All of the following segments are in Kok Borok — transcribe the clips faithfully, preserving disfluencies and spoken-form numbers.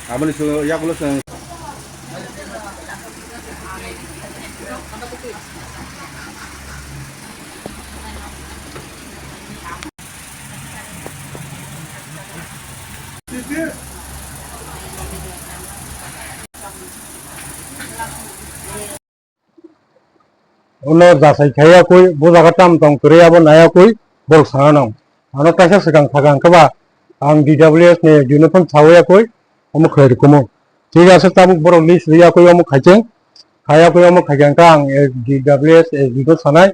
Aboni chwng yakulo chwng. Uno jasai khaiya kwi, bo jaga tam tong kwrwi abo naiya kwi, borok sana nang. Ano kaisa swkang sakha hwnkhe ba, ang D W S ni uniform sawi ya kwi, omo khlai rwkhumu. Thik ase, tabuk borok list rwya kwi omo khaicheng. Khaiya kwi omo khaikhe hwnkhe ang, eh, D W S, eh, dito sanai,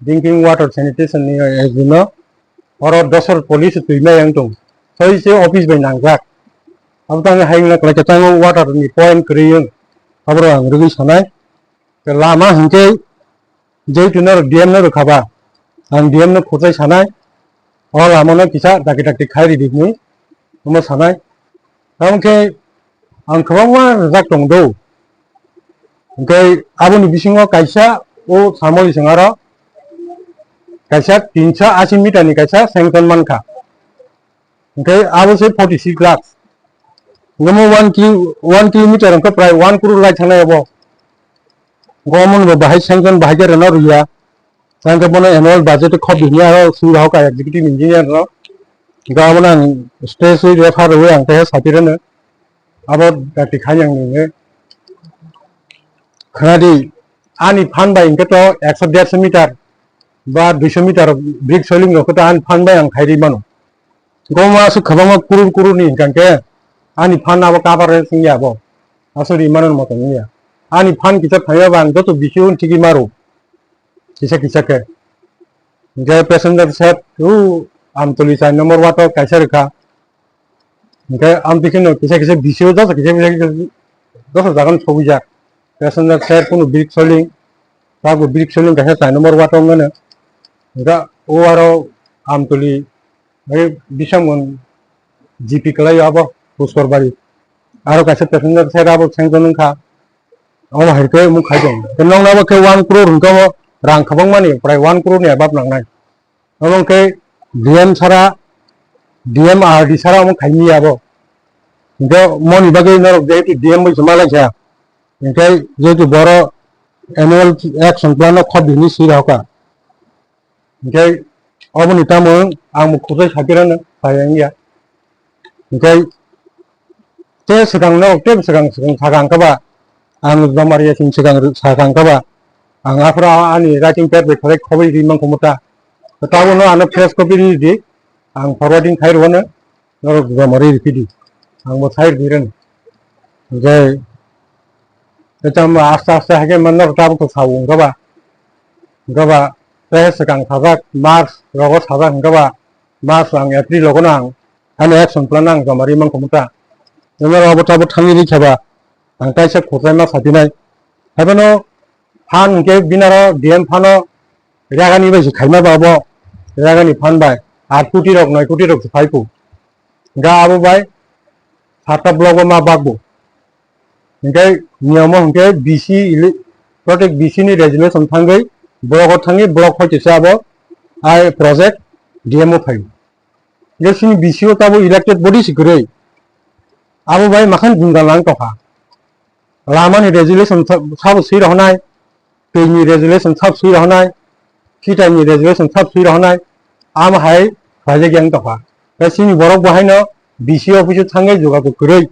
drinking water sanitation ni, eh, dino. Oro dosor police twi mai yang tong. Soi se office bai nangjak. Abo tang hai wngna kwlai khe tango water ni point kwrwi wng. Aboro ang rwgwi sanai. Lama hwnkhe jehetu norok D M no rwkha ba, ang D M no khurchai sanai, o lama no kisa dakti dakti khai ridi hinwi omo sanai. Tamo khe ang kwbangma rwjak tong do, hwnkhe aboni bisingo kaisa o samani chwng aro kaisa tinso ashi meter ni kaisa sanction mankha. Hwnkhe abo se forty six lakhs. Hwnkhe mo one kilo, one kilometer hwnkhe prai one crore lai thangnai abo. Hwnkhe omono bo bahai sanction bahai khe rwna rwya. Hwnkhe bono annual budget khop hwnwi aro swi rw kha executive engineer no. Hwnkhe abono ang stage wi refer rwwi ang khe satirano. Abo dakti khainang nini. Khwnadi, ani phan bai hwnkhe to ekso derso meter ba duiso meter brick soiling rok khe to ani phan bai ang khai rwi mano. Goma aswk kwbangma kurur kurur ni hwnkha khe ani phan abo cover rwi wngya abo. Aswk ri mano motom wngya. Ani phan kisa thangya ba ang joto bising thigwi maro. Kisa kisa khe. Hwnkhe passenger set o Amtoli char number ward o kaisa rwkha. Hwnkhe amtwi kheno kisa kisa bising joto kisa kisa kisa joto jaga no sogwijak. Passenger set kunu brick soiling. Tabuk brick soiling kaisa char number ward o wngmano. Hwnkhe o aro Amtoli Bai bisamon G P kwlaio abo Puskor bari. Aro kaisa passenger side abo sanction wngkha. Omo hai khe omo khai tong. Tei nokna bo khe one crore hwnkhe omo rang kwbangmani, prai one crore ni above nangnai. Omo khe D M sara, D M R D sara omo khai manya abo. Hwnkhe moni bagwi norok jehetu D M bai se malaisa. Hwnkhe jehetu boro annual action plan no khop bini swi rokha. Hwnkhe oboni tamo ang bo khurjai sakirano sai wngya. Hwnkhe tei swkang no tei swkang swkang sakha hwnkhe ba ang joma rwya sing swkang sakha hwnkhe ba ang aphuru ani writing pad bai khwlai khobwi ri mankha muta. Tabukno ano fresh copy ri di, ang forwarding khai rwno. Norok joma ri rwphidi, ang bo sai rwdi rwno. Hwnkhe tamo aste aste hai khe norok tabuk to sao wngkha ba, wngkha ba tei swkang sajak March rogo sajak wngkha ba, March ang April rogo no ang ani action plan ang joma ri mankha muta. Norok abo tabuk thangwi rikha ba ang kaisa khurjai ma sapinai. Haiphano phan hwnkhe binaro D M phano ragani bai se khaima ba bo ragani phan bai aat koti rok noi koti rok se phai phu. Ga abo bai satta block o ma bakbo. Hingke niyamo hingke B C ili-, protect B C ni resolution thangwi block o thangwi block hoite se abo ai project D M o phaio. Hingke chini B C o tabo elected body se kwrwi. Abo bai makhan jwngjal lang tokha. Lama ni resolution sa-, sabo swi rohonai, twi ni resolution sab swi rohonai, khitai ni resolution sab swi rohonai, amo hai khlaijak yang tokha. Tei chini borok bo haino B C office o thangwi jogajog kwrwi,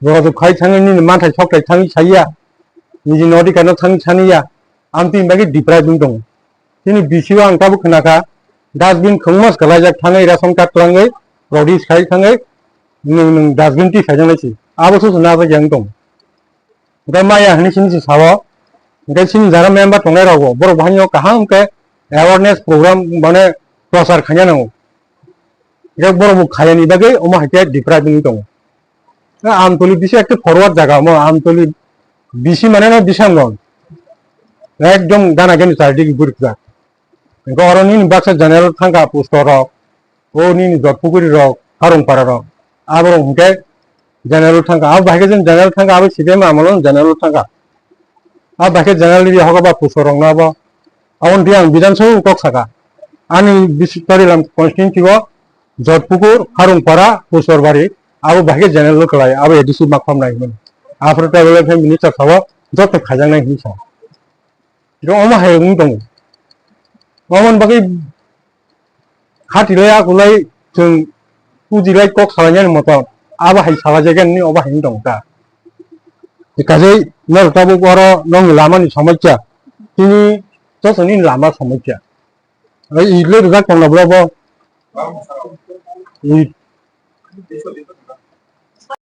jogajog khai thangwi nini manthai sokthai thangwi saiya, niji nodi kano thangwi saniya, amtwi bagwi deprive wng tongo. Chini B C o ang tabuk khna kha, dustbin khwngma swkalaijak thangwi ration card twlangwi, produce khai thangwi, nwng, nwng dustbin twi saijaknai se. Abo soso najak yang tong. Hwnkhe maya hinwi sini se sao. Hwnkhe chini jaga member tongnai rokbo, borok bo haino kaham khe awareness program mane prochar khaina nango. Hwnkhe borok bo khayani bagwi omo hai khe deprive wngwi tongo. Amtoli bisi ekta forward jaga omo, Amtoli bisi mane no Bishamganj. Ekdom gana gani chardigi gurikjak. Hwnkhe oro nini baksa general thangkha posto rok, o nini Jotpukuri rok, Harungpara rok, aborok hwnkhe general thangkha. Abo bahai khe chwng general thangkha, abo C P M amolo general thangkha. Abo bahai khe general rwi hogo ba posto rokno abo. Aboni twi ang Bidhan Sabha o kok sakha. Ani bisi Torilam constituency o Jotpukur, Harungpara, Pusorbari, abo bahai khe general no kwlai, abo A D C ma khom nai hwnmani. Aphuru tribal welfare minister sabo joto khaijaknai hwnwi sa. Iro omo hai wng tongo. Omo ni bagwi khatilai akulai chwng pujilai kok salainani moto abo hai salaijak ani obo hai wng tongo ta. Kajai norok tabuk oro nokni lama ni somosya, tini joto ni lama somosya. Oi, i le rijak tongna bro bo. I